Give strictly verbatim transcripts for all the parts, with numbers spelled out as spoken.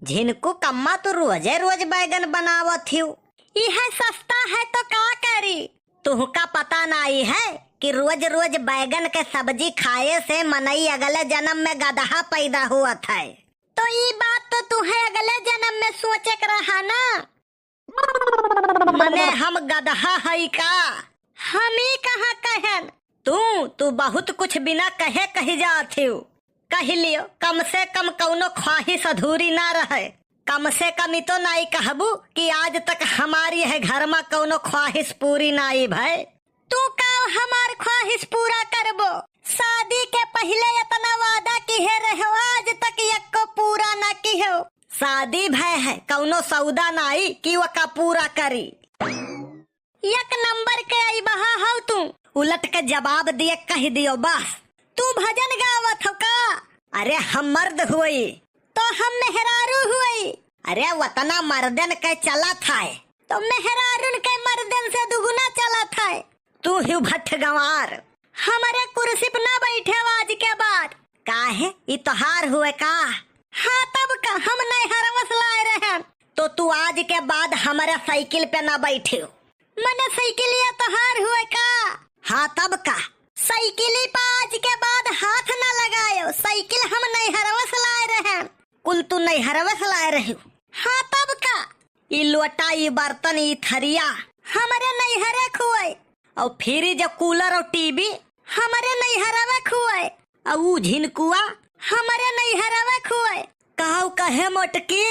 झिनकू कम्मा, तू रोजे रोज बैगन बनावत हिउ। इहे सस्ता है तो का करी? तुहका पता नाई है कि रोज रोज बैगन के सब्जी खाए से मनई अगले जनम में गदहा पैदा होत है। तो ई बात तो तुहे अगले जनम में सोचे के रहा ना। मने हम गदहा हई का? हम ई कहाँ कहन? तू, तू बहुत कुछ बिना कहे कहि जात हिउ। कहि लियो, कम से कम कउनो ख्वाहिश अधूरी ना रहे। कम से कम इतो नाई कहबू कि आज तक हमार यह घर मा कउनो ख्वाहिश पूरी नाई भय। तू का हमार ख्वाहिश पूरा करबो? शादी के पहिले इतना वादा किहे रहो, आज तक यक्को पूरा ना किहो। शादी भय है, कउनो सौदा नाई कि वका पूरा करी। एक नंबर के अइबहा हौ तू। उलट के जवाब दिए कहि दियो बस। तू भजन गावत हौ का? अरे हम मर्द हुई। तो हम मेहरारू हुई। अरे वतना मर्दन के चलत है। तो मेहरारून के मर्दन से दुगुना चलत है। तू ही भट्ठ गंवार। हमरे कुर्सी पे ना बैठे आज के बाद। काहे? ई तोहार हुए का? हाँ तब का, हम नैहरवा से लाए रहन। तो तू आज के बाद हमरे साइकिल पे ना बैठियो। मने साइकिलिया तोहार हुए का? हाँ तब का। साइकिली पे आज के बाद हाथ ना लगायो, साइकिल हम नैहरवा से लाए रहन। कुल तू नैहरवा से लाए रहिउ? हाँ तब का। ई लोटा, ई बर्तन, ई थरिया हमरे नैहरे खुए। अउ फ्रिज, कूलर अउ टीवी हमरे नैहरवे खुए। अउ ऊ झिनकुआ हमरे नैहरवे खुए। कहउ कहे मोटकी?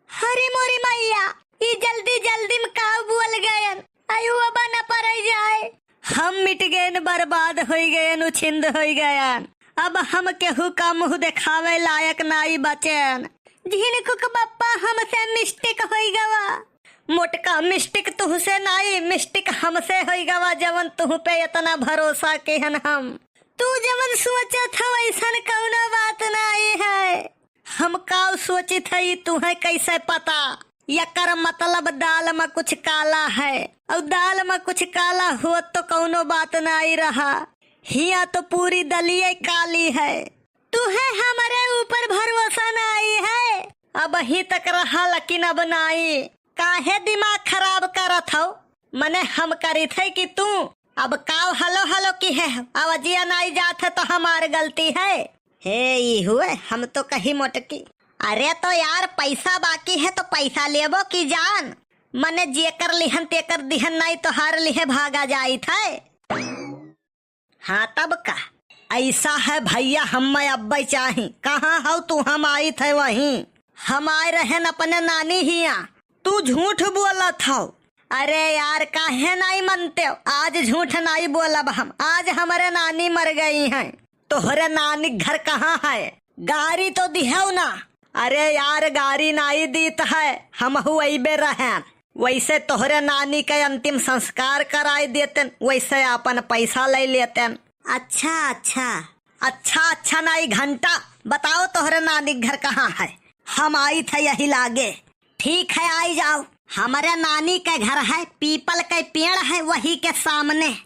हरी मोरी मैया, ई जल्दी जल्दी में का बोल गयन? आयु अब न परै जाए। हम मिट गयन, बर्बाद होइ गयन, उछिंद होइ गयन। अब हम केहू का मुँह देखावे लायक नाई बचेन। झिनकुक बप्पा, हमसे मिस्टेक होइ गवा। मोटका, मिस्टेक तुहसे नाई, मिस्टेक हमसे होइ गवा, जवन तुह पे इतना भरोसा केहन हम। तू जवन सोचत हौ, अइसन कउनो बात नाई है। हम काउ सोचित हई, तुहैं कैसे पता? यकर मतलब दाल में कुछ काला है, अउर दाल में कुछ काला होत तो कउनो बात नाई रहा। हियाँ तो पूरी दलिये काली है। तुहैं हमरे ऊपर भरोसा नाई है। अबहीं तक रहा, लेकिन अब नाई। काहे दिमाग खराब करत हौ? मने हम करित है कि तू? अब काव हलो हलो किहे, अवजिया नाई जात है तो हमार गलती है। हे ई हुए, हम तो कही मोटकी। अरे तो यार, पैसा बाकी है तो पैसा लेबो की जान? मने जेकर लिहन तेकर दिहन नाई, तोहार लिहे भागा जाइत है। हाँ तब का? ऐसा है भैया, हम मैं अब्बै चाही। कहाँ हौ तू? हम आइत है वहीं। हम आए रहन अपने नानी हियाँ। तू झूठ बोलत हौ। अरे यार, काहे नाई मनते हो? आज झूठ नाई बोलब हम। आज हमरे नानी मर गई हैं। तोहरे नानी घर कहाँ है? गारी तो दिहेउ ना। अरे यार, गारी नाई दीत है, हमहू अइबे रहेन। वैसे तोहरे नानी के अंतिम संस्कार कराई देतेन, वैसे आपन पैसा लै लेतेन। अच्छा, अच्छा। अच्छा, अच्छा नाई घंटा, बताओ तोहरे नानी के घर कहाँ है? हम आइत है यही लागे। ठीक है, आई जाओ। हमरे नानी के घर है, पीपल के पेड़ है, वही के सामने।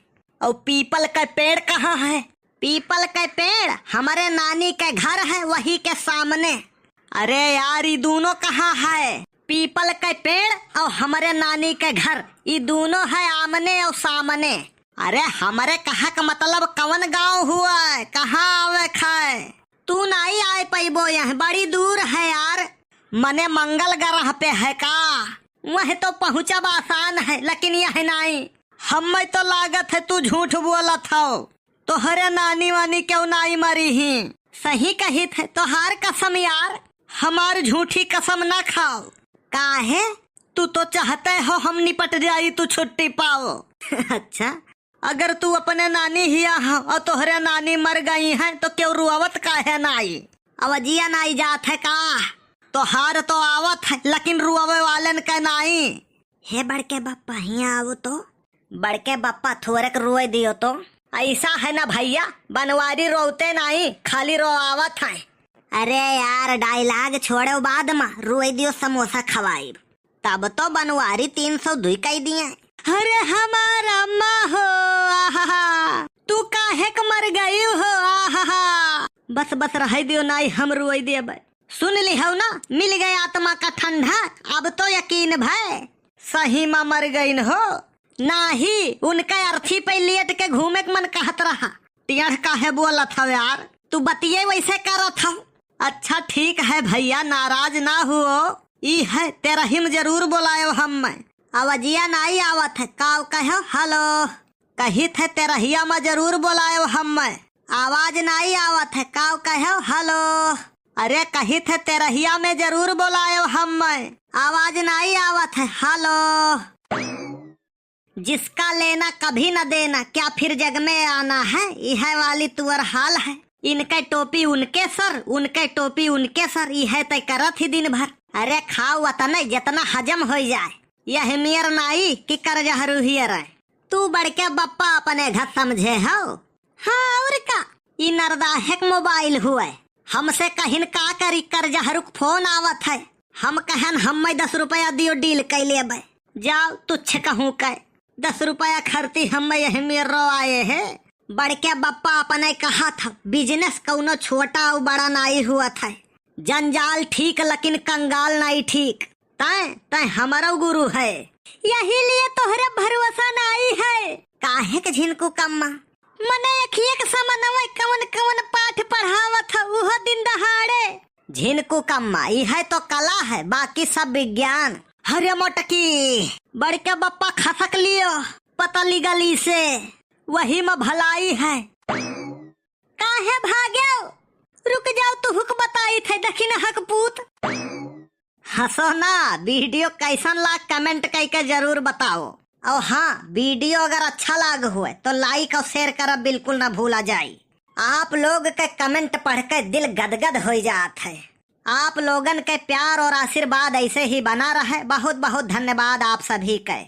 अउ पीपल के पेड़ कहाँ है? पीपल के पेड़ हमरे नानी के घर है, वही के सामने। अरे यार, ई दूनो कहाँ है? पीपल के पेड़ अउ हमरे नानी के घर, ई दूनो है आमने अउ सामने। अरे, हमरे कहा क मतलब कवन गाँव हुआ है, कहाँ आवे क है? तू नाई आए पइबो, यह बड़ी दूर है यार। मने मंगल ग्रह पे है का? वह तो पहुँचब आसान है, लेकिन यह नाई। हम्मै तो लागत है तू झूठ बोलत हौ। तोहरे नानी वानी केउ नाई मरी ही। सही कहित है, तोहार कसम यार, हमार झूठी कसम ना खाओ। काहे? तू तो चाहते हो हम निपट जाई, तू छुट्टी पाओ। अच्छा, अगर तू अपने नानी हिया ह अउर तोहरे नानी मर गई हैं, तो केउ रोवत काहे नाई? अवजिया नाई जात है का? तोहार तो आवत है, लेकिन रोवे वालन के नाई। हे बड़के बप्पा, हियाँ आवो तो। बड़के बप्पा, थोरक रोए दियो तो। ऐसा है ना भैया, बनवारी रोवते नाई, खाली रोआवत हैं। अरे यार, dialogue छोड़ो, बाद में रोए दियो, समोसा खवाइब। तब तो बनवारी तीन सौ दुई कई दिए। अरे हमार अम्मा हो, आहा, तू काहे क मर गई हो, आहा। बस, बस, रहे दियो, नाई हम रोई देबे। सुन लिहौ ना, मिल गए आत्मा का ठंडक, अब तो यकीन भय। सही मा मर गइन हो। नाही, उनका अर्थी पे लेट के घूमे के मन कहत रहा। टेढ़ काहे बोलत हौ यार, तू बतिये वैसे करत हौ। अच्छा ठीक है भैया, नाराज ना हुओ। ई है तेरही में जरूर बोलायो हम्मै। आवाजिया नाई आवत है, काव कहो हेलो। कहित है तेरहिया में जरूर बोलायो हम्मै। आवाज नाई आवत है, काव कहो हेलो। अरे कहित है तेरहिया में जरूर बोलायो हम्मै। आवाज नाई आवत है, हेलो। जिसका लेना कभी न देना, क्या फिर जग में आना है, इहै वाली तुअर हाल है। इनके टोपी उनके सर, उनके टोपी उनके सर, इहै तय करत ही दिन भर। अरे खाओ वतने जितना हजम होइ जाए, यह मेर नाई कि कर्जहरू हियर है। तू बड़के बप्पा अपने घर समझे हो। हाँ और का, ई नरदाहे क मोबाइल हुए। हमसे कहिन का करी, कर्जहरू क फोन आवत है। हम कहन हम्मै दस रुपया दियो, डील कै लेबै। जाओ तुच्छ कहूँ कै, दस रुपया खरती हम्मै यही मेर रोआए है। बड़के बप्पा अपने कहत ह, बिजनेस कौनो छोटा अउ बड़ा नाई हुअत है। जंजाल ठीक लेकिन कंगाल नाई ठीक। तैं, तैं हमरौ गुरु है। यही लिए तोहरे भरोसा नाई है। काहे के झिनकू कम्मा? मने अखिए के समनवे कवन कवन पाठ पढ़ावत ह, उहो दिन दहाड़े। झिनकू कम्मा, इहै तो कला है, बाकी सब विज्ञान। हरे मोटकी, बड़के बप्पा खसक लियो, पतली गली से, वही में भलाई है। काहे भाग्यो? रुक जाओ, तुहुक बताइत है दखिनहा क पूत। हँसो ना, वीडियो कैसन लाग comment कइके जरूर बताओ। और हाँ, वीडियो अगर अच्छा लाग हुए तो like और share करब बिल्कुल ना भूला जाई। आप लोग के comment पढ़ के दिल गदगद होइ जात है। आप लोगन के प्यार और आशीर्वाद ऐसे ही बना रहे। बहुत बहुत धन्यवाद आप सभी के।